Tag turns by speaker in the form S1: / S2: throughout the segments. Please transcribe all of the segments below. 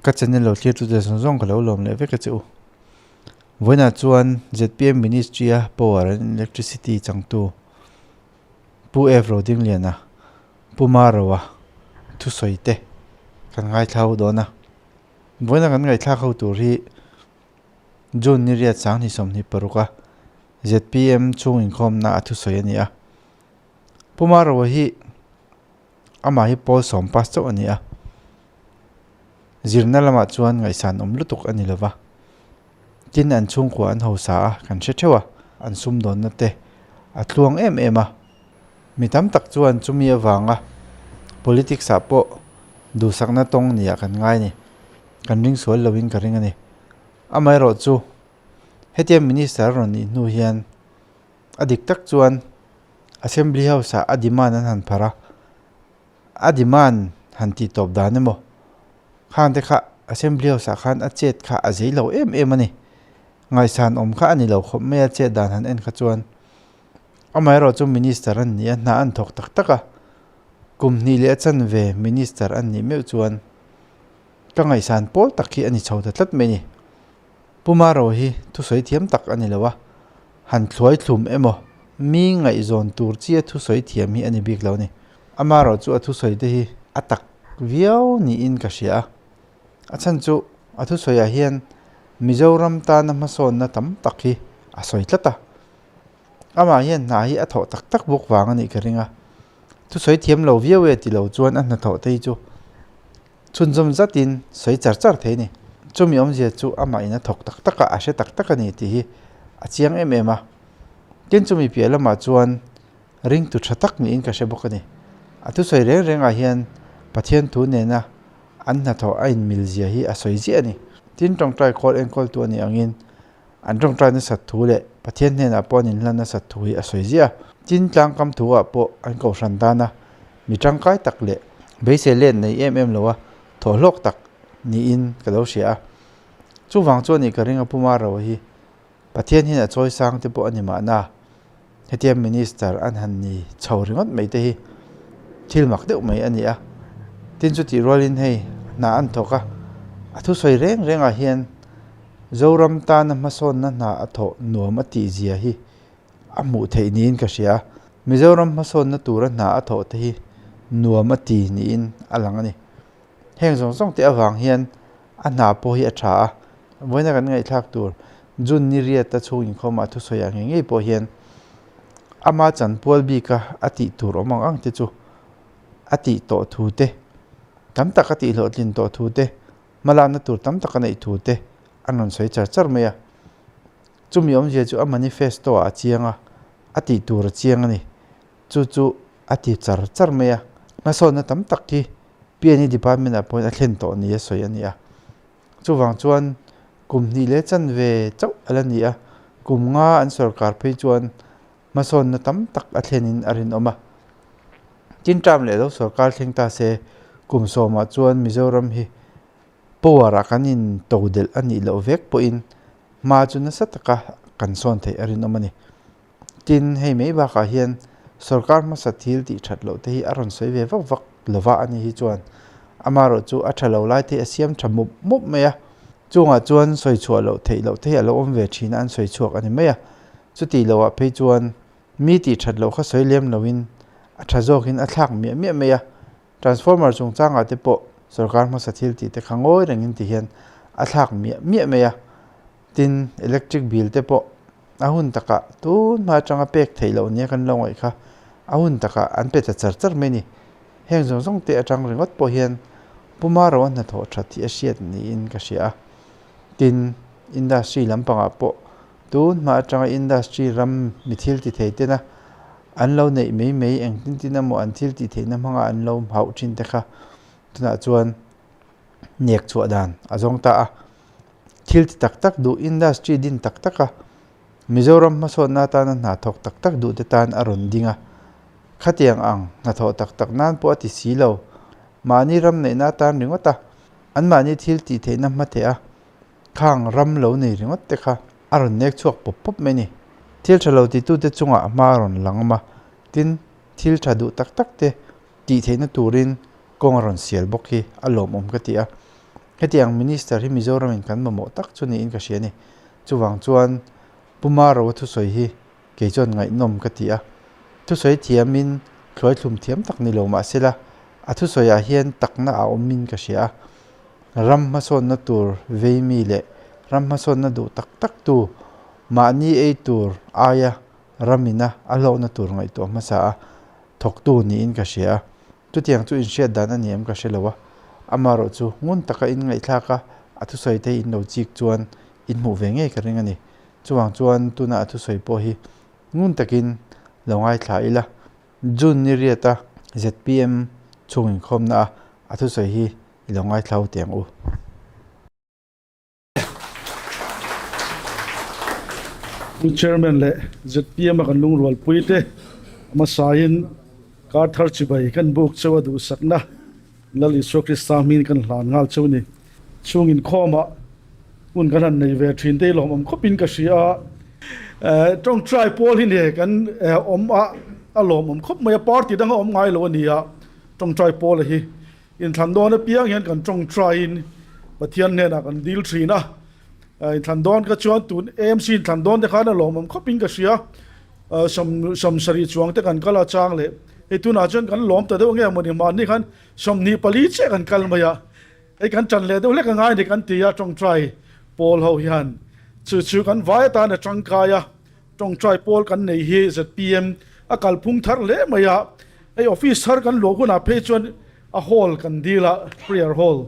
S1: Ka channel lo thlir tute zawng zawng ka lo lawm leh vek a che u. Vawiinah chuan zpm Ministry a Power and Electricity changtu Pu F Rodingliana, Pu Maroa thusawi te kan ngaithla ho dawn a. Vawiina kan ngaihthlak ho tur hi June ni riat sanghnih 26 a zpm chhung inkhawmna a thusawi a ni a. Pu Maroa hi amah hi pawl sawm pass chauh a ni a, zirna lamah chuan ngaihsan awm lutuk a ni lo va, tin an chhungkua an hausa a kan hre theuh a, an sumdawnna te a tluang em em a, mi tam tak chuan chumi avanga politics ah pawh duhsakna tawng nia kan ngai a ni, kan ring sual loin ka ring a ni. Amaherawh chu hetia minister a rawn nih hnu hian A dik tak chuan Assembly House ah a demand an han phar a, a demand han tih tawp dan emaw khang te kha Assembly House ah khan a chet kha a zei lo em em a ni. Ngaihsan awm kha a ni lo khawp mai a chet dan han en kha chuan. Amaherawh chu Minister an ni a, hna an thawk tak tak a, kum hnih leh a chanve Minister an nih meuh chuan ka ngaihsan pawl tak hi a ni chho ta tlat mai a ni. Pu Maro hi thusawi thiam tak a ni lo a, han thluai thlum emaw mi ngaihzawn tur chia thusawi thiam hi a ni bik lo a ni. Amaherawh chu a thusawi te hi a tak viau niin ka hria a, a chhan chu a thusawiah hian Mizoram tana hmasawnna tam tak hi a sawi tlat a, amah hian hna hi a thawh tak tak bawk vang a nih ka ring a, thusawi thiam lo viau e ti lo chuan a hnathawh te hi chu Chhunzawm zatin sawi char char thei a ni. Chumi awmzia chu amah in a thawk tak tak a, a hre tak tak a ni tih hi a chiang em em a. Tin chumi piah lamah chuan ringtu tha tak niin ka hre bawk a ni. A thusawi reng rengah hian Pathian thu nena an hnathawh a inmil zia hi a sawi ziah a ni. Tin tawngtai khawl enkawltu a nih angin an tawngtai nasat thu leh Pathian hnenah pawh an inhlan nasat thu hi a sawi ziah a. Tin tlangkam thu ah pawh an kohhran dan a Mi tangkai tak leh beisei let nei em em lo a thawhhlawk tak niin ka lo hria a. Chuvang chuan i ka ring a Pu Maro hi Pathian hian a chawi sang te pawh a ni mahna hetia Minister an han ni chho ringawt mai te hi thil mak deuh mai a ni a. Tin chutih rualin hei hna an thawk a, a thusawi reng rengah hian Zoram tana hmasawnna hna a thawh nuam a tih zia hi a hmuh theih niin ka hria a, Mizoram hmasawnna tura hna a thawh te hi nuam a ti niin a lang a ni. Heng zawng zawng te avang hian a hna pawh hi a tha a, vawiina kan ngaihthlak tur June ni riata chhung inkhawmah thusawi ah ngei ngei pawh hian ama chanpual bika a tih tur awm ang ang te chu a tih tawh thu te, tam tak a tih hlawhtlin tawh thu te, hmalakna tur tam tak a neih thu te an rawn sawi char char mai a. Chumi awmzia chu a manifesto ah a chiang a, a tih tur a chiang a ni. Chu chu a ti char char mai a. Hmasawnna tam tak hi PNE department ah pawhin a thlen tawh ni a sawi a ni a. Chuvang chuan kum hnih leh chanve chauh a la ni a, kum nga an sorkar phei chuan hmasawnna tam tak a thlenin a rinawm a. Tin term leh lo sorkar thleng ta se kum sawmah chuan Mizoram hi power ah kan in to delh a nih loh vek pawhin hma chu nasa taka kan sawn theih a rinawm a ni. Tin, hei mai bakah hian sorkar hmasa thil tih that loh te hi a rawn sawi ve vak vak lova a ni hi chuan amaherawh chu a tha lo lai te hi a siam tha mup mup mai a, chungah chuan sawi chhuah loh theih loh te hi a lo awm ve thin a an sawi chhuak a ni mai a, chuti lohah phei chuan mi tih that loh kha sawi lem loin a tha zawkin a thlak miah miah mai a. Transformer chungchangah te pawh sorkar hmasa thil tih te kha ngawi rengin ti hian a thlak miah miah mai a, tin electric bill te pawh a hun takah tun hma atanga pek theih loh nia kan lo ngaih kha a hun takah an pe ta char char mai a ni. Heng zawng zawng te atang ringawt pawh hian Pu Maro a hnathawh that hi a hriat niin ka hria a, tin industry lampangah pawh tun hma atanga industry ram mi thil ti thei tena An lo neih mai mai engtin tin emaw an thil tih theihna hmanga an lo hauh thin te kha tunah chuan nek chhuah dan a zawng ta a. Thil ti tak tak duh industry din tak tak a, Mizoram hmasawnna atana hna thawk tak tak duh te tan a rawn ding a. Khatiang ang hnathawh tak tak nan pawh a ti si lo. Mahni ram neihna atan ringawt a, anmahni thil tih theihna hma theh a, Khang ram lo nei ringawt te kha a rawn nek chhuak pawp pawp mai a ni. Thil tha lo titute chungah hma a rawn lang awm a, tin, thil tha duh tak tak te tih theihna turin kawng a rawn sial bawk hi a lawmawm ka ti a. Hetiang Minister hi Mizoramin kan mamawh tak chu niin ka hria a ni. Chuvang chuan Pu Maroa thusawi hi kei chuan ngaihnawm ka ti a. Thusawi thiamin thluaithlum thiam tak ni lo mah sela a thusawiah hian takna a awmin ka hria a. Ram hmasawnna tur veimi leh ram hmasawnna duh tak tak tu mahni ei tur aia ramina a hlawkna tur ngaihtuah hmasa a thawktu niin ka hria a. Chutiang chu inhriat dan a ni em ka hre lo a, amaherawh chu ngun taka in ngaihthlak a, a thusawi te in lo chik chuan in hmuh ve ngei ka ring a ni. Chuvang chuan tuna a thusawi pawh hi ngun takin lo ngaithla ila, June ni riata zpm chhung inkhawmna a a thusawi hi i lo ngaithla ho teh ang u.
S2: Pu Chairman leh zpm a kan lungrualpui te hmasain kar thar chibai kan buk cheu a duhsakna Lal Isua Krista hmingin kan hlan nghal cheu ni. Chhung inkhawmah hun kan han nei ve thin te hi lawmawm khawpin ka hria a, tawngtai pawl hi ne kan awm a a lawmawm khawp mai a, party danga awm ngai lo a ni a, tawngtai pawl a hi Inthlan dawn apiang hian kan tawngtaiin Pathian hnenah kan dil thin a, inthlan dawn ka chuan tun AMC inthlan dawn te khan a lawmawm khawpin ka hria, sawm sarih chuang te kan kal a chang leh hei tunah chuan kan lawm ta deuh nge mawni mahni khan 24 chiah kan kal mai a, hei kan tan leh deuh hlek a ngai ni kan ti a tawngtai pawl ho hian chu chu kan vai atan a tangkai a. Tawngtai pawl kan nei hi zpm a kalphung thar hle mai a, hei office thar kan luah hunah phei chuan a hall kan dil a, prayer hall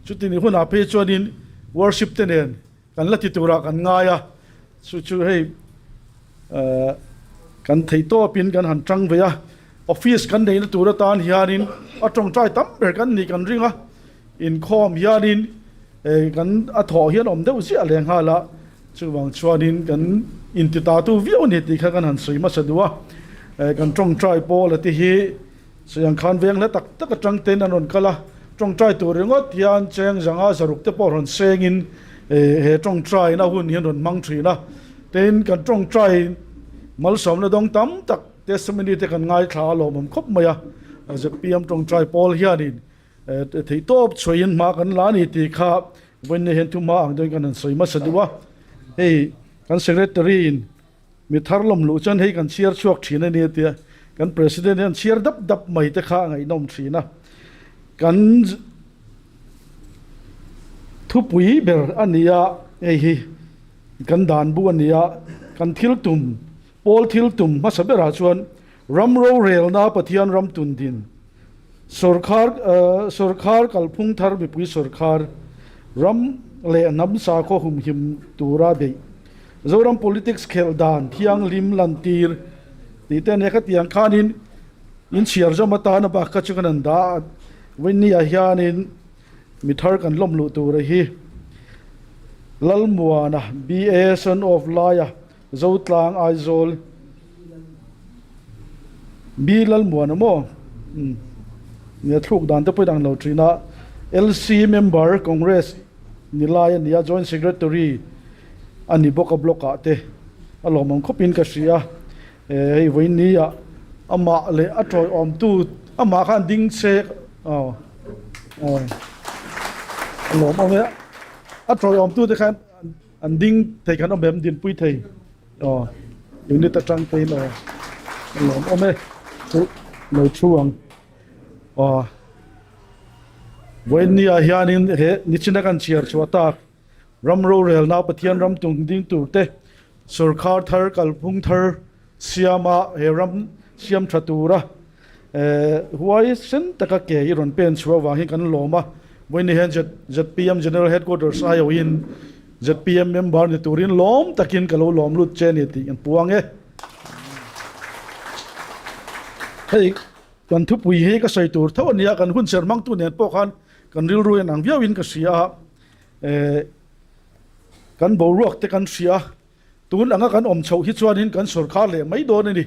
S2: chuti ni hunah phei chuanin worship te nen kan la ti turah kan ngai a, chu chu hei kan theihtawpin kan han tang ve a, office kan neihna tur atan hianin a tawngtai tam ber kan nih kan ring a, inkhawm hianin kan a thawh hian awm deuh ziah leh nghal a. Chuvang chuanin kan intitatu viau a ni tih kha kan han sawi hmasa duh a, kan tawngtai pawl a te hi sawiang khan veng hla tak tak atang ten an rawn kal a, tawngtai tur ringawt hian cheng zanga zaruk te pawh rawn sengin he tawngtaina hun hi an rawn hmang thin a, tin kan tawngtai malsawmna dawng tam tak testimony te kan ngaithla a lawmawm khawp mai a, zpm tawngtai pawl hianin Theihtawp chhuahin hma kan la a ni tih kha vawiin hian thu hma ang deuhin kan han sawi hmasa duh a. Hei kan Secretary in mi thar lawm luh chuan hei kan chhiar chhuak thin a ni a tia, kan President hian chhiar dap dap mai te kha a ngaihnawm thin a. Kan thupui ber a ni a, hei hi kan dan bu a ni a, kan thil tum, pawl thil tum hmasa berah chuan ram rorelna Pathian ram tun din Sawrkhar sawrkhar kalphung thar mipui sawrkhar ram leh hnam sakhaw humhim tura beih Zoram politics khelh dan thianghlim lantir tih te ania khatiang khanin in chhiar zawm atana bak kha chu kan han dah a Vawinia hianin mi thar kan lawm luh tur a hi Lalmuana BA son of Laia Zotlang Aizawl B Lalmuana maw umm nia thluk dan te pawhin ang lo thin a LC member Congress ni lai a ni a Joint Secretary a ni bawk a block ah te a lawmawm khawpin ka hria eh hei vawiin ni ah amah leh a tawiawmtu amah khan ding se aw aw a lawmawm e a tawiawmtu te khan An ding thei kan awm em dinpui thei aw unit atang te in aw a lawm awm e chu lo thu ang aw vawiin ni ah hianin he nichina kan chhiar chhuah tak ram rorelna Pathian ram tung ding tur te sawrkhar thar kalphung thar siama he ram siam tha tura Huai sen taka ke i rawn pen chhuah avang hi kan lawm a, vawiin hian zpm General Headquarters aiawhin zpm member ni turin lawm takin ka lo lawm lut che a ni tih kan puang e. Hei kan thupui hi ka sawi tur tho a nia, kan hun ser hmangtu nen pawh khan kan rilru en ang viauin ka hria a, kan boruak te kan hria a, tun anga kan awm chhoh hi chuanin kan sawrkar leh mai dawn a ni.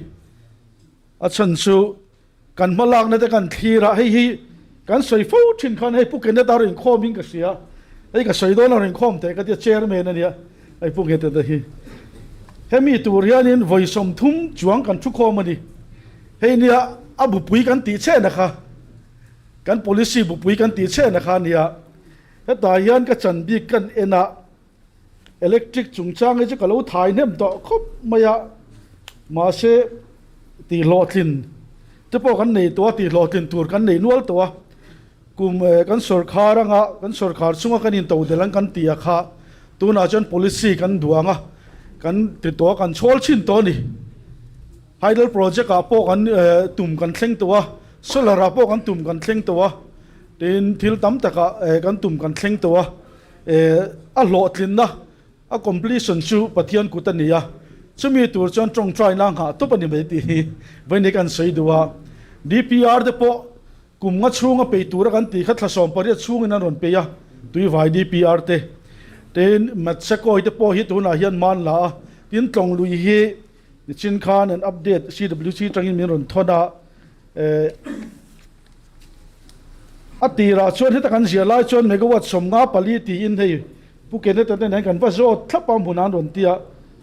S2: A chhan chu kan hma lakna te kan thlir a, hei hi kan sawi fo thin khan hei Pu Kenneth a rawn inkhawm in ka hria, hei ka sawi dawn a rawn inkhawm teh ka tia chairman a nia hei Pu Kenneth hi. Hemi tur hianin vawi 30 chuang kan thu khawm a ni. Hei nia a bupui kan tih chhehna kha, kan policy bupui kan tih chhehna kha a nia. Hetah hian ka chan bik kan en a, electric chungchang hi chu ka lo thai hnem tawh khawp mai a, mahse tihhlawhtlin te pawh kan nei tawh a, tihhlawhtlin tur kan nei nual tawh a, kum kan sawrkhar anga kan sawrkhar chunga kan intodelh ang kan tih a kha tunah chuan policy kan duang a, kan ti tawh a, kan chhawl chhin tawh a ni. Hydel project ah pawh kan tum kan thleng tawh a, solar ah pawh kan tum kan thleng tawh a, tin thil tam takah kan tum kan thleng tawh a, a hlawhtlinna a completion chu Pathian kut a ni a, chumi tur chuan tawngtaina nghah tawp a ni mai tih hi vawiin kan sawi duh a, DPR te pawh Kum nga chhunga pei tura kan tih kha thla 18 chhungin an rawn pei a, Tuivai DPR te, tin Matsakoi te pawh hi tunah hian man la a, tin Tlawng lui hi nichin khan an update CWC tangin min rawn thawn a, eh a tirah chuan heta kan ziah lai chuan megawatt 54 tiin hei Pu Kenneth-a te nen kan va zawt thlap a hmunah an rawn ti a,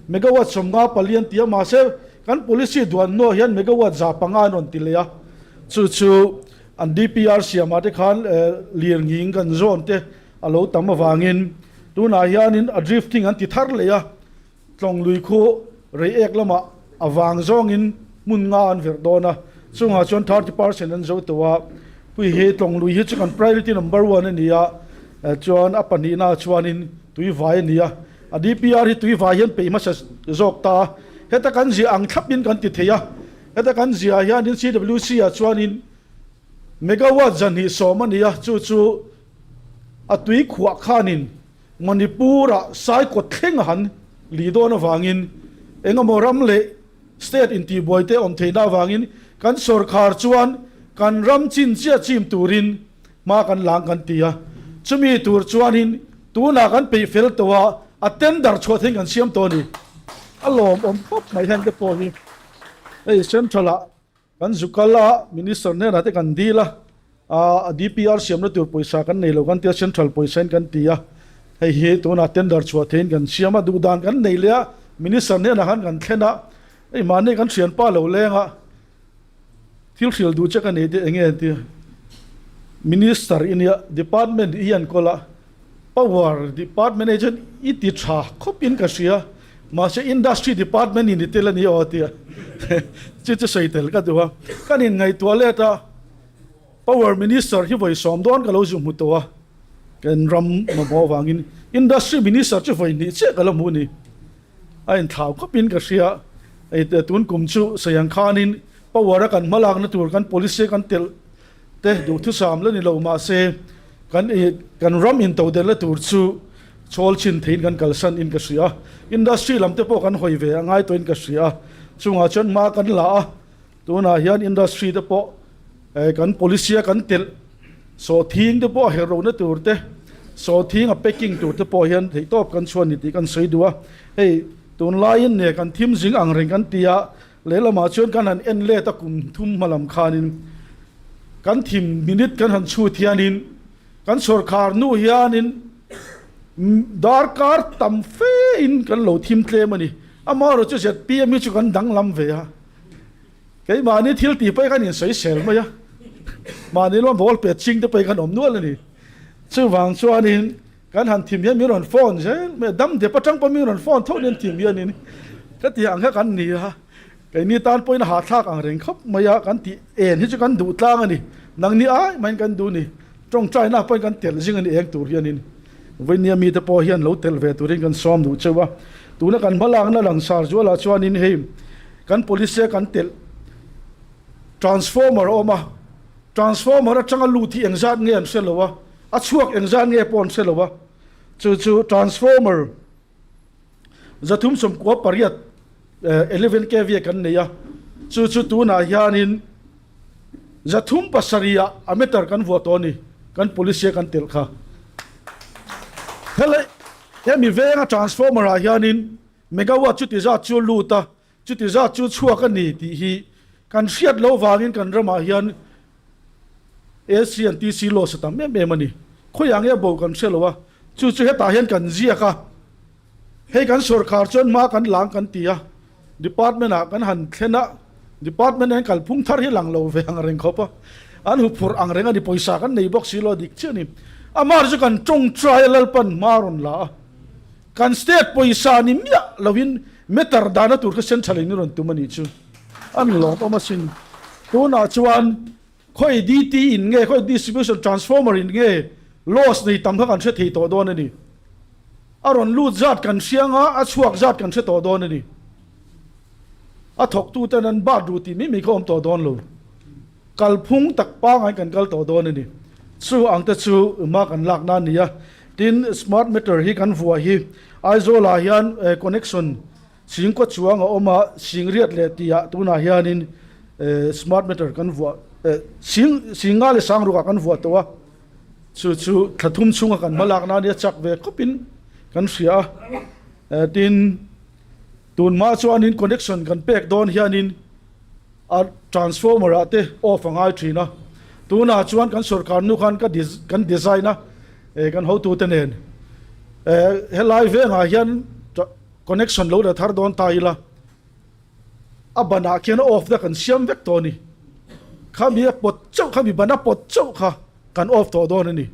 S2: megawatt 54 an ti a, mahse kan policy duan hnuah hian megawatt 500 an rawn ti leh a, chu chu an DPR siamah te khan lir nghing kan zawn te a lo tam avangin tunah hianin a drifting an ti thar leh a, Tlawng lui khu Reiek lamah a vang zawngin hmun nga an verh dawn a, chungah chuan 30% an zo tawh a, pui hi Tlawng lui hi chu kan priority number one a ni a, chuan a pahnihnaah chuanin tui vai a ni a, a DPR hi tui vai hian peih hmasa zawk ta a, heta kan ziah ang thlapin kan ti thei a, heta kan ziah hianin CWC ah chuanin megawatt 210 a ni a, chu chu a tui khuah khanin Manipur-ah saikawt thleng a han li dawn avangin engemaw ram leh state intihbuai te awm theihna avangin kan sawrkhar chuan kan ram chin chiah chim turin hma kan lang kan ti a. Chumi tur chuanin tunah kan peih fel tawh a, a tender chhuah theihin kan siam tawh a ni. A lawmawm khawp mai heng te pawh hi hei central-ah Kan zu kal a, Minister hnenah te kan dil a, a DPR siamna tur pawisa kan nei lo kan tia Central pawisa in kan ti a, hei hi tunah tender chhuah theihin kan siam a, duhdan kan nei leh a, Minister hnenah khan kan thlen a, hei mahni kan thianpa lo leng a, thil hrilh duh che ka nei te enge an ti a, Minister i nia, Department i enkawl a, Power department ah chuan i ti tha khawp in ka hria mahse industry department in i tel a ni aw tia chu chu sawi tel ka duh a kan in ngaihtuah let a power minister hi vawi sawm dawn ka lo zu hmu tawh a kan ram mamawh avangin industry minister chu vawi hnih chiah ka la hmu a ni a in thlau khawp in ka hria hei tun kum chu sawi ang khanin power a kan hmalakna tur kan policy kan telh te duhthusam la ni lo mahse kan kan ram intodelhna tur chu chawl chin theiin kan kalsan in ka hria a, industry lam te pawh kan hawi ve a ngai tawhin ka hria a, chungah chuan hma kan la a, tunah hian industry te pawh kan policy a kan telh sawhthing te pawh a herh lohna tur te sawhthing a packing tur te pawh hian theihtawp kan chhuan ni tih kan sawi duh a, hei tunlaiin ne kan thim zing ang reng kan ti a. Lehlamah chuan kan han en let a kum thum hma lam khanin kan thim minute kan han chhut hianin kan sawrkhar nu hianin darkar tam fe in kan lo thim tlem a ni. Amaherawh chu zpm hi chu kan danglam ve a, keimahni thil tih pawh hi kan insawisel mai a, mahni lawm ball pet ching te pawh hi kan awm nual a ni. Chuvang chuanin Kan han thim hian min rawn phone zel mai a, dam dep atang pawh min rawn phone tho nen thim hianin ka tih ang kha kan ni a, keini tan pawhin a hahthlak ang reng khawp mai a, kan tih en hi chu kan duh tlang a ni, nangni ai maiin kan duh ni, tawngtaina pawhin kan telh zing a ni eng tur hianin Vainia mite pawh hian lo telh ve turin kan sawm duh cheu a, tuna kan hmalakna langsar zualah chuanin hei kan police kan telh transformer a awm a, transformer atanga lut hi engzat nge an hre lo a. A chhuak engzat nge pawh an hre lo a, chu chu transformer 398 11 kva kan nei a, chu chu tunah hianin 307 ah a meter kan vuah tawh a ni, kan police a kan telh kha. Helai hemi venga transformer ah hianin megawatt chuti zat chu a lut a, Chuti zat chu chhuak a ni tih hi kan hriat loh vangin kan ramah hian AC and TC loss a tam em em a ni. Khawiah nge bo kan hre lo a, chu chu hetah hian kan ziak a, hei kan sawrkhar chuan hma kan lang kan ti a, department ah kan han thlen a, department ah hian kalphung thar hi lang lo ve ang reng khawp a, an huphurh ang reng a ni, pawisa kan nei bawk si lo a dik chiah a ni. Amah chu kan tawngtai a Lalpan hma a rawn la a, kan state pawisa ni miah lovin meter dahna tur kha central in i rawn tum a nih chu an lawmawm asin. Tunah chuan khawi DT in nge, khawi distribution transformer in nge loss nei tam kha kan hre thei tawh dawn a ni. A rawn lut zat kan hria anga a chhuak zat kan hre tawh dawn a ni. A thawktuten an bat ru tih mai mai kha awm tawh dawn lo. Kalphung tak pangai kan kal tawh dawn a ni. Chu ang te chu hma kan lak na a ni a. Tin, smart meter hi kan vuah hi Aizawl ah hian connection singkaw chuang a awm a, singriat leh tih ah tunah hianin smart meter kan vuah sing singa leh sangruk ah kan vuah tawh a. Chu chu thla thum chhunga kan hma lak na a nia chak ve khawp in kan hria a. Tin, tun hma chuanin connection kan pek dawn hianin A transformer ah te off a ngai thin a, tunah chuan kan sorkar nu khan ka kan design a kan hotu te nen helai vengah hian connection lo la thar dawn ta ila a banah khian off na kan siam vek tawh a ni, khami a pawt chauh khami ban a pawt chauh kha kan off tawh dawn a ni,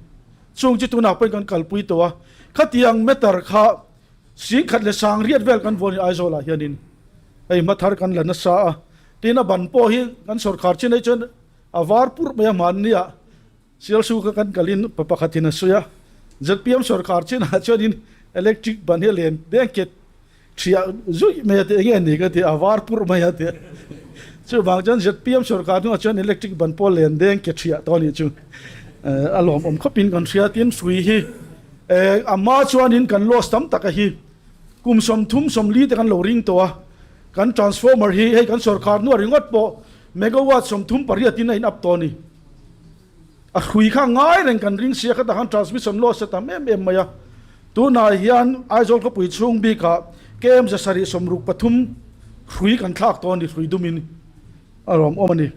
S2: chung chu tunah pawhin kan kalpui tawh a, khatiang meter kha Singkhat leh Sangriat vel kan vuan hi Aizawl ah hianin hei hma thar kan la nasa a, tin a ban pawh hi kan sawrkhar chin ai chuan a var purh mai a hmanni ah Sialsu kha kan kalin pa pakhatin a sawi a, zpm sawrkhar chin ah chuanin electric ban hi a len blanket thiah zuih mai a ti enge ni ka ti a var purh mai a ti chuvang chuan zpm sawrkhar hnungah chuan electric ban pawh len deng ke thiah tawh a nih chu a lawmawm khawpin kan hria tin hrui hi Eh, a hma chuanin kan loss tam taka hi kum 30 40 te kan lo ring tawh a, kan transformer hi hei kan sorkar hnuah ringawt pawh megawatt 38 in a in up tawh a ni. A hrui kha ngai reng kan ring sia khatah khan transmission loss a tam em em mai a. Tunah hian Aizawl khawpui chhung bikah KM 763 hrui kan thlak tawh a ni, hrui dumin a rawm awm a ni.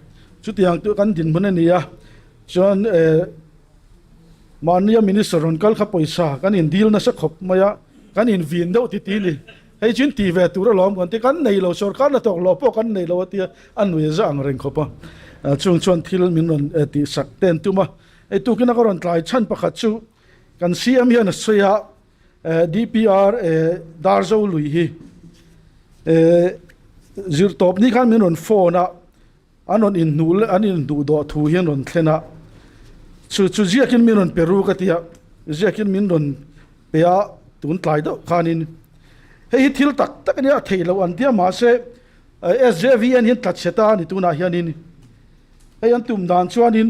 S2: Chutiang chu kan dinhmun a ni a, chuan eh, Mahnia minister rawn kal kha pawisa kan indil nasa khawp mai a, kan invin deuh ti ti ni. Hei chu in ti ve tur alawm kan ti, kan nei lo, sorkar hnathawk hlawh pawh kan nei lo a tia, a nui za ang reng khawp a. Chung chuan thil min rawn tihsak te an tum a. Hei tukin a ka rawn tlai chhan pakhat chu kan CM hian a sawi a, DPR Darzo lui hi zirtawp ni khan min rawn phone a, An rawn inhnuh leh an inhnuh dawh thu hi an rawn thlen a, chu chu ziakin min rawn pe ru ka ti a, ziakin min rawn pe a tun tlai deuh khanin hei hi thil tak tak a nia a theih loh an tia mahse SJVN hian tla chhe ta a ni tunah hianin hei an tum dan chuanin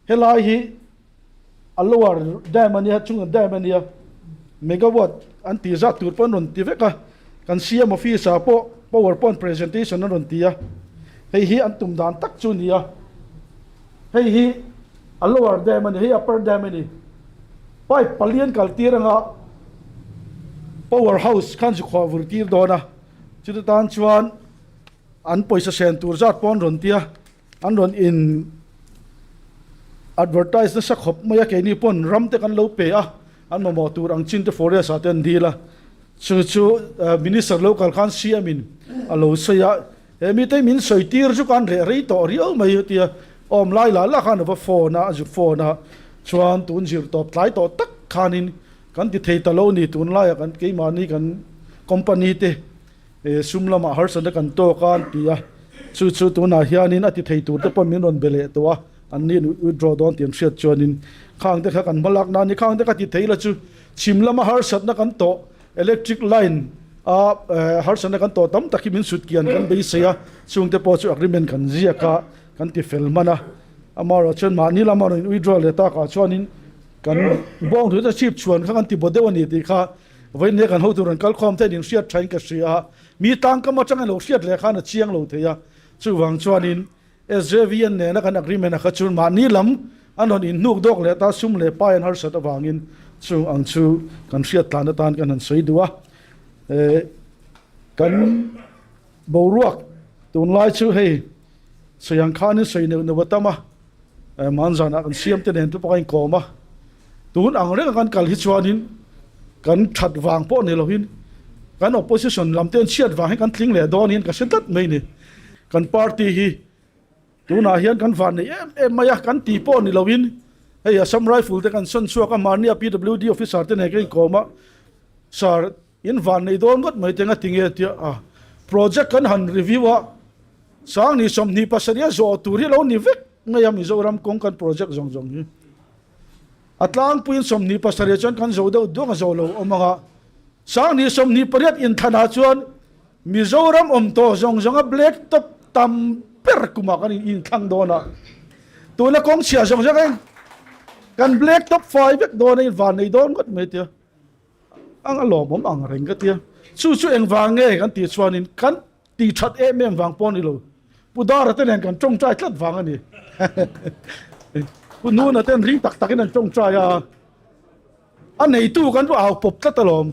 S2: helai hi A lower dam a nia, chunga dam a nia, megawatt an tih zat tur pawh an rawn ti vek a, kan CM office ah pawh power point presentation an rawn ti a, hei hi an tum dan tak chu a ni a, hei hi a lower dam a ni, hei upper dam a ni, pipe pali an kal tir anga power house khan zu khuah vur tir dawn a, chuti tan chuan an pawisa sen tur zat pawh an rawn ti a. An rawn in advertise nasa khawp mai a, keini pawn ram te kan lo pe a, an mamawh tur ang chin te forest ah te an dil a, chu chu minister lo kal khan CM in a lo sawi a, he mite min sawi tir chu kan reh rei tawh riau mai a tia, awm lai lah lah khan a va phone a, a zu phone a, chuan tun zir tawp tlai tawh tak khanin kan ti thei ta lo ni, tunlaiah kan keimahni kan company te He sum lamah harsatna kan tawk a an ti a, chu chu tunah hianin a ti thei tur te pawh min rawn be leh tawh a, an ni an withdraw dawn tih an hriat chuanin khang te kha kan hma lak nan ni, khang te ka ti thei la chu chhim lama harsatna kan tawh electric line a harsatna kan tawh tam tak hi min sut kian kan beisei a, chung te pawh chu agreement kan ziak a kan ti fel hman a, amaherawh chuan mahni lama rawn withdraw leh takah chuanin kan bawng thu te chhip chhuan kha kan ti baw deuh a ni tih kha Vawinia kan hotu rawn kal khawm thein inhriat thain ka hria a, mi tangkam atangin lo hriat leh khan a chiang lo thei a, chuvang chuanin SJVN nena kan agreement a kha chu mahni lam an rawn inhnuk dawk leh ta sum leh pai an harsat avangin chung ang chu kan hriat tlan atan kan han sawi duh a, kan boruak tunlai chu hei sawi ang khanin sawi neuh neuh a tam a. Manzanah kan siam te nen te pawh a inkawm a, tun ang renga kan kal hi chuanin kan that vang pawh ni loin kan opposition lam te an chhiat vang hi kan tling leh dawn hian ka hre tlat mai ni. Kan party hi tunah hian kan van nei em em mai a, kan ti pawh ni loin. Hei Assam Rifle te kan sawn chhuak a, mahnia PWD officer te nen ka inkawm a, Sir, in van nei dawn ngawt mai te nga tinge tia a project kan han review a, Sangni 27 a zawh tur hi lo ni vek mai a Mizoram kawng kan project zawng zawng hi. A tlangpuiin 27 chuan kan zo deuh duang a zo lo awm ang a, Sangni 28 inthlanah chuan Mizoram awm tawh zawng zawnga black top tam ber kumah kan inthlang dawn a, tuna kawng chhia zawng zawng eng kan black top fai vek dawn a, invan nei dawn ngawt mai tia ang a lawmawm ang reng ka tia. Chu chu engvang nge kan tih chuanin kan tih that em em vang pawh a ni lo, Pu Dara te nen kan tawngtai tlat vang a ni. Pu Nuna ten ring tak takin an tawngtai a, a neitu kan au pawp tlat alawm.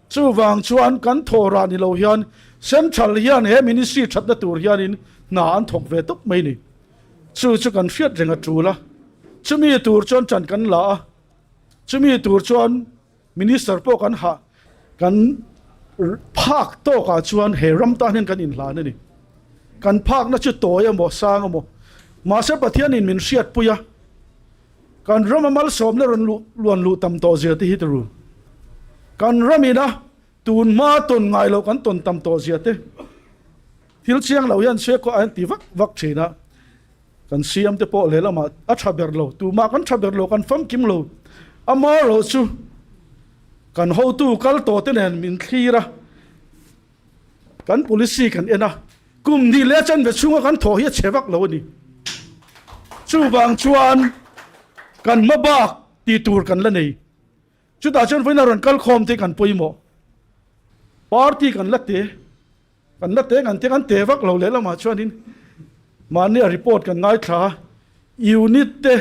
S2: Chuvang chuan kan thawhrah ni lo hian Central hian he Ministry thatna tur hianin hna an thawk ve tawp mai ni. Chu chu kan hriat reng a tul a, chumi tur chuan ṭan kan la a, chumi tur chuan Minister pawh kan hah, kan phak tawkah chuan he ram tan hian kan inhlan a ni. Kan phakna chu tawi emaw sang emaw, mahse Pathianin min hriatpui a, Kan rama malsawmna rawn luh luan luh tam tawh zia te hi ti ru. Kan ramina tun hma tawn ngai loh kan tawn tam tawh zia te thil chiang lo hian chhe kawh a ti vak vak thin a. Kan siam te pawh lehlamah a tha ber lo, tumah kan tha ber lo, kan famkim lo. Amaherawhchu kan hotu kal tawh te nen min thlir a. Kan policy kan en a, kum hnih leh a chanve chhunga kan thawh hi a chhe vak lo a ni. Chuvang chuan kan hma bak tih tur kan la nei. Chutah chuan vawiin a rawn kal khawm te kan pawimawh. Party kan la te, kan la te kan te kan te vak lo lehlamah chuanin mahni a report kan ngaithla a, unit te,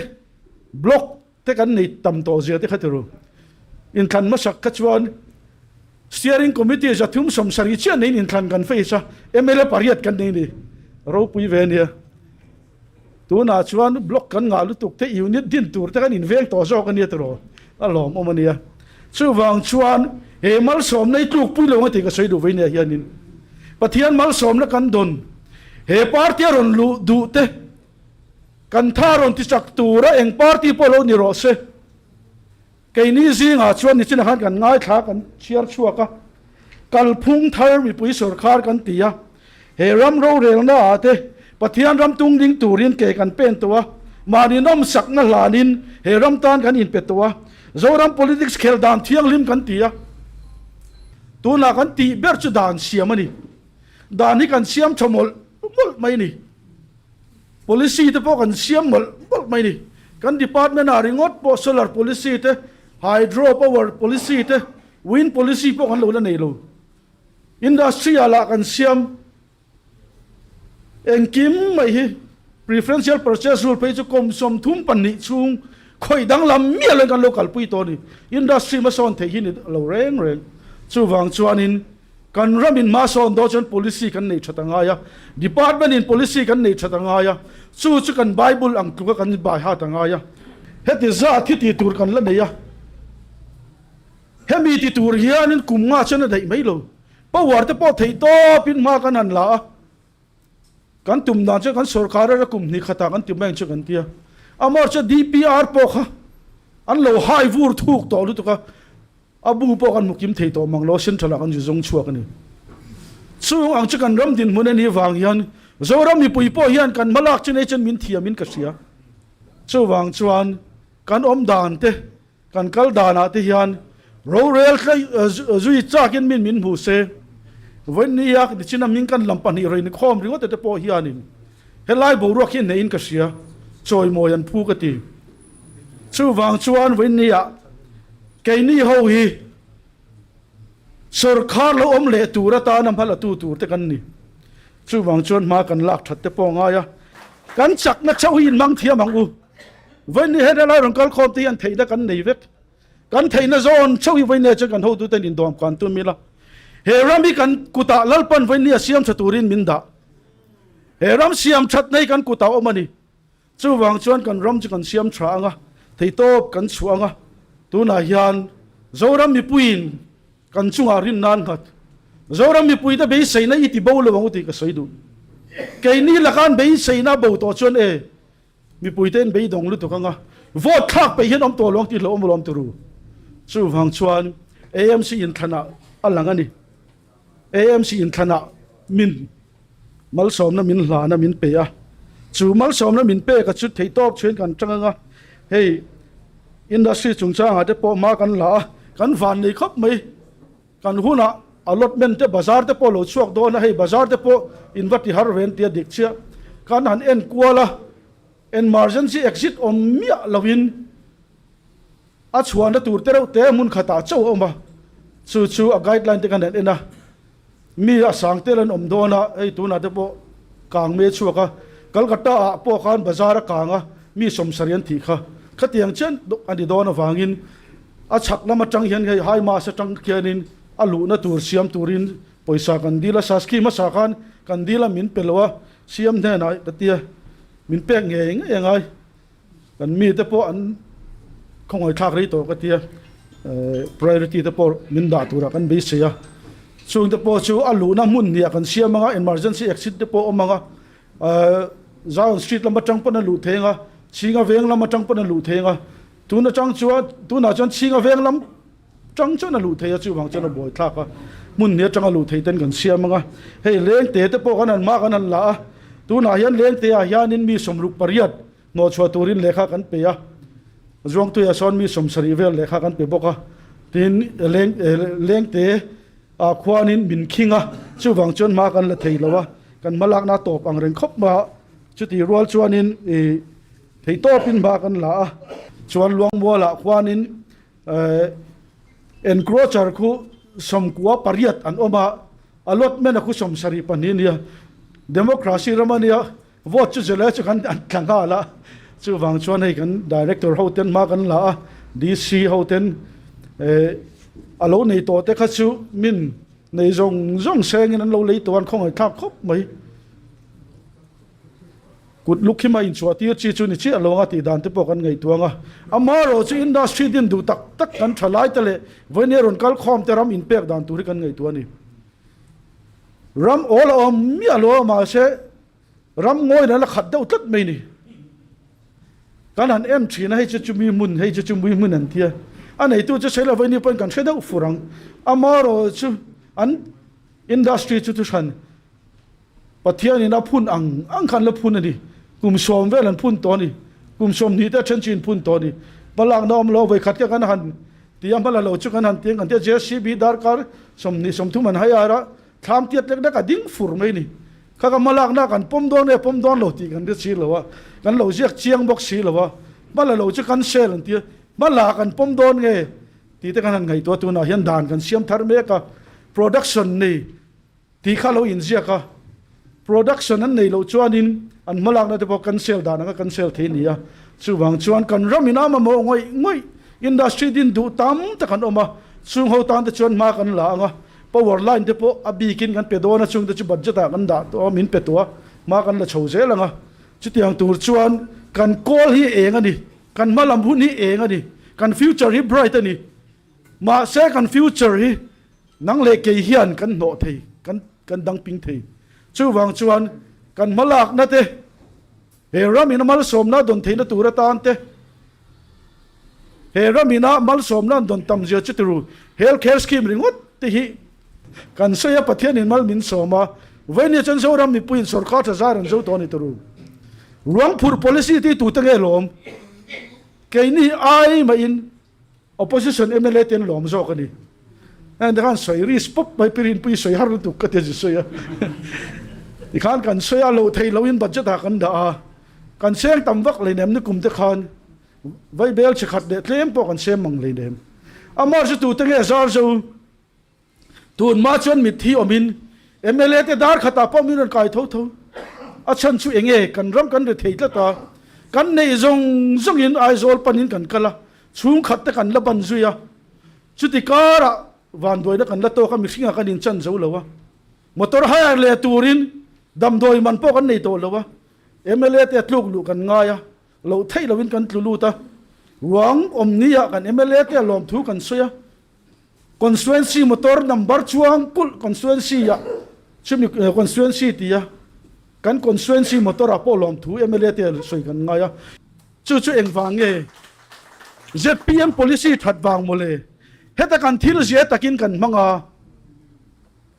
S2: block te kan nei tam tawh zia te kha ti ru. Inthlan hmasak kha chuan Steering Committee 370 chiah neiin inthlan kan face a, mla pariat kan nei ni. Ropui ve ania. Tunah chuan block kan ngah lutuk te unit din tur te kan inveng tawh zawk ania tiraw? A lawmawm ania. Chuvang chuan he malsawmna hi tlukpui lo ang a tih ka sawi duh vei nia hianin Pathian malsawmna kan dawn he party a rawn luh duh te Kan tha rawn ti chak tura eng party pawh lo ni rawh se. Keini zingah chuan nichinah khan kan ngaithla kan chhiar chhuak a, kalphung thar mipui sawrkhar kan ti a, he ram rorelna ah te Pathian ram tung ding turin ke kan pen tawh a, mahni nawmsakna hlanin he ram tan kan inpe tawh a, Zoram politics khel dan thianghlim kan ti a, tunah kan tih ber chu dan siam a ni. Dan hi kan siam tha mawlh mawlh mai a ni. Policy te pawh kan siam mawlh mawlh mai ni. Kan department ah ringawt pawh solar policy te, hydro power policy te, wind policy pawh kan lo la nei lo. Industry ah lah kan siam engkim mai hi preferential purchase rule phei chu kum 32 chhung khawih danglam miah loin kan lo kalpui tawh a ni. Industry hmasawn theih hi ni lo reng reng. Chuvang chuanin Kan ram in hmasawn dawn chuan policy kan nei that a ngai a, department in policy kan nei that a ngai a, chu chu kan Bible ang tluka kan bai hat a ngai a. Heti zat hi ti tur kan la nei a, hemi ti tur hianin kum nga chuan a daih mai lo. Power te pawh theih tawpin hma kan han la a, kan tum dan chuan kan sorkar era kum hnih khatah kan ti mai ang chu kan ti a. Amaherawhchu DPR pawh kha an lo hai vur thuk tawh lutuk a, A bu pawh kan hmu kim thei tawh mang lo, Central ah kan zu zawng chhuak a ni. Chung ang chu kan ram dinhmun a nih vang hian Zoram mipui pawh hian kan hmalak chu nei chuan min thiam in ka hria. Chuvang chuan kan awm dan te, kan kal dan ah te hian rorel zui chak in min min hmu se. Vawiin a nichin a hming kan lam pahnih rawn inkhawm ringawt te pawh hianin helai boruak hi a hneh in ka hria, chawimawi an phu ka ti. Chuvang chuan vawiin ah keini ho hi sawrkhar lo awm leh tur atana hma la tu tur te kan ni. Chuvang chuan hma kan lak that te pawh a ngai a, kan chakna chauh hi inhmang thiam ang u. Vawiin he helai rawn kal khawm te hian theihna kan nei vek. Kan theihna zawn chauh hi vawiin chuan kan hotuten indawm kan tum ila. He ram hi kan kutah Lalpan vawiin a siam tha turin min dah. He ram siam thatna hi kan kutah awm a ni. Chuvang chuan kan ram chu kan siam tha ang a, theitawp kan chhuah ang a, tunah hian Zoram mipuiin kan chungah rin nan nghat. Zoram mipuite beiseina i ti bo lo ang u tih ka sawi duh. Keini laka an beiseina a bo tawh chuan e, mipuite an beidawng lutuk ang a. Vote thlak peih hian awm tawh lo ang tih hlauhawm alawm turu. Chuvang chuan AMC inthlanah a lang a ni. AMC inthlanah min malsawmna min hlana min pe a. Chu malsawmna min pek a chu theihtawp chhuin kan tang anga hei industry chungchangah te pawh hma kan la a, kan vannei khawp mai. Kan hunah allotment te bazar te pawh lo chhuak dawn a, hei bazar te pawh in va ti har ve an ti a dik chiah. Kan han en kual a, emergency exit awm miah loin a chhuahna tur te reuh te hmun khatah chauh a awm a, chu chu a guideline te kan han en a, mi a sang tel an awm dawn a, hei tunah te pawh kang me chhuak a, Calcutta ah pawh khan bazar a kang a, mi sawmsarih an thih kha, khatiang chian a ni dawn avangin A chhak lam atang hian hei high mass atang khianin a luhna tur siam turin pawisa kan dil a, Saski hmasa khan kan dil a min pe lo a, siam hnenah ka tia min pek ngei ngei a ngai, kan mite pawh an khawngaihthlak rei tawh ka tia, priority te pawh min dah turah kan beisei a, chungte pawh chu a luhna hmun hniah kan siam anga emergency exit te pawh awm anga Zion street lam atang pawn a luh thei anga, Chhinga veng lam atang pawn a luh thei anga. Tun atang chuan tunah chuan chhinga veng lam tang chuan a luh thei a, chuvang chuan a buai thlak a, hmun hnih atanga luh thei ten kan siam ang a, hei lengte te pawh kan han hma kan han la a, tunah hian lengte ah hianin mi 68 hnawhchhuah turin lehkha kan pe a, Zuangtuiah sawn mi 70 vel lehkha kan pe bawk a, tin leng lengte ah khuanin min khing a, chuvang chuan hma kan la thei lo a, kan hmalakna tawp ang reng khawp mai a, chutih rual chuanin ih. Theihtawpin hma kan la a, chuan Luangmualah khuanin encroacher khu 98 an awm a, allotment a khu 72 a nia. Democracy ram a nia, vote chu zela chu kan an tla nghal a, chuvang chuan hei kan director ho ten hma kan la a, DC ho ten a lo nei tawh te kha chu min nei zawng zawng sengin an lo lei tawh a, an khawngaihthlak khawp mai. Kut luk hi mah inchhuah tir chi chu ni chiah lo anga tih dan te pawh kan ngaihtuah ang a. Amaherawh chu industry din duh tak tak kan tha lai te leh vawinia rawn kal khawm te ram inpek dan tur hi kan ngaihtuah a ni. Ram awl a awm miah lo a mahse ram ngawi la la khat deuh tlat mai ni. Kan han en thin a hei chu chumi hmun hei chu chumi hmun an tia. A neitu chu sawi lo vawinia pawhin kan hre deuh fur ang. Amaherawh chu an industry chu thu hran. Pathianin a phun ang ang kha an la phun a ni. Kum sawm vel an phun tawh a ni. Kum 20 te a then chu in phun tawh a ni. Hmalakna awm lo, vawikhat kha kan han ti a, hmala lo chu kan han ti ang kan ti a, JCB darkar 20 30 an hai ar a, thlam tiat lek lek a ding fur mai a ni. Kha ka hmalakna kan pawm dawn nge pawm dawn lo tih kan hre si lo a, kan lo ziak chiang bawk si lo a, hmala lo chu kan sel an ti a, hmala kan pawm dawn nge tih te kan han ngaihtuah tunah hian dan kan siam thar mek a, production nei Tih kha lo inziak a, production an neih loh chuanin an hmalakna te pawh cancel dan anga cancel thei a ni a. Chuvang chuan kan ram in a mamawh ngawih ngawih industry din duh tam tak an awm a, chung ho tan te chuan hma kan la ang a, power line te pawh a bikin kan pe dawn a, chung te chu budget ah kan dah tawh a, min pe tawh a, hma kan la chho zel ang a. Chutiang tur chuan kan kawl hi eng a ni, kan hma lam hun hi eng a ni, kan future hi bright a ni. Mahse kan future hi Nang leh kei hian kan hnawh thei, kan kan dang ping thei. Chuvang chuan kan hmalakna te, he ramina malsawmna dawn theihna tur atan te, he ramina malsawmna an dawn tam zia chu tiru, health care scheme ringawt te hi kan sawi a, Pathianin mal min sawm a, vawinia chuan Zoram mipuiin sorkar tha zar an zo tawh a ni tiru. Ruangphurh policy te hi tute nge lawm? Keini ai mahin Opposition mla te an lawm zawk a ni. Heng te khan sawi risk pawp mai pi Rinpuii sawi har lutuk ka ti a sawi a. Tikhan kan sawi a loh theih lohin budget ah kan dah a. Kan seng tam vak hleinem nikum te khan vaibel chi khat leh tlem pawh kan sem mang hleinem. Amah chu tute nge zar zo? Tunhma chuan mitthi awmin mla te dar khatah pawh min rawn kai tho tho. A chhan chu eng nge kan ram kan ri thei tlat a, kan neih zawng zawngin Aizawl panin kan kal a, chhungkhat te kan la ban zui a, chuti karah vanduaina kan la tawk a, mihringah kan inchan zo lo a, motor hire leh turin damdawi man pawh kan nei tawh lo a, mla te tluk luh kan ngai a, loh theih lohin kan tlu lut a, ruang awm nia kan mla te lawmthu kan sawi a. Constituency motor number chuang kulh constituency ah chumi constituency tia kan constituency motor ah pawh lawmthu mla te sawi kan ngai a. Chu chu engvang nge? Zpm policy that vang mawle. Heta kan thil zia takin kan hmang a,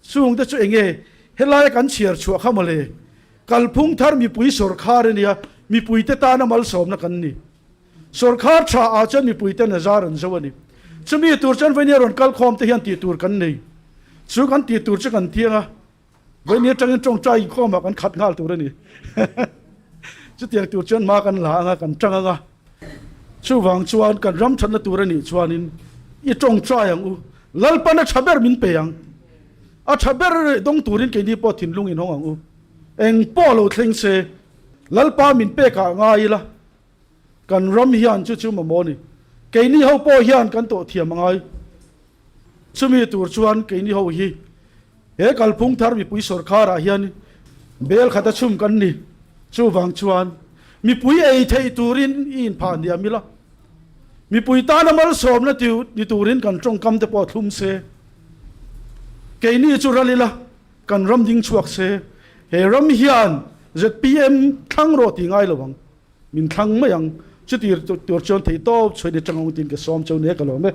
S2: chungte chu enge helaia kan chhiar chhuah kha mawle. Kalphung thar mipui sawrkhar a nia, mipuite tana malsawmna kan ni. Sawrkhar tha ah chuan mipuite nazar an zo a ni. Chumi tur chuan Vainia rawn kalkhawm te hian tih tur kan nei. Chu kan tih tur chu kan thiang a. Vawiin atangin tawngtai inkhawmah kan khat nghal tur a ni. Chutiang tur chuan hma kan la anga, kan tang anga. Chuvang chuan kan ram thatna tur a nih chuanin i tawngtai ang u. Lalpan a tha ber min pe ang. A tha ber dawng turin keini pawh thinlung inhawng ang u. Eng pawh lo thleng se, Lalpa min pekah ngai ila. Kan ram hian chu chu mamawh a ni. Keini ho pawh hian kan tawh thiam a ngai. Chumi tur chuan keini ho hi he kalphung thar mipui sawrkharah hian bel khat a chhum kan ni. Chuvang chuan mipui ei theih turin i inphah hniam ila, mipui tana malsawmna ni turin kan tawngkam te pawh thlum se. Keini chu ral ila kan ram ding chhuak se, he ram hian zpm thlang rawh tih ngai lo ang. Min thlang mai ang. Chuti tur chuan theihtawp chhuain i tang ang tiin ka sawm cheu nia ka lawm e.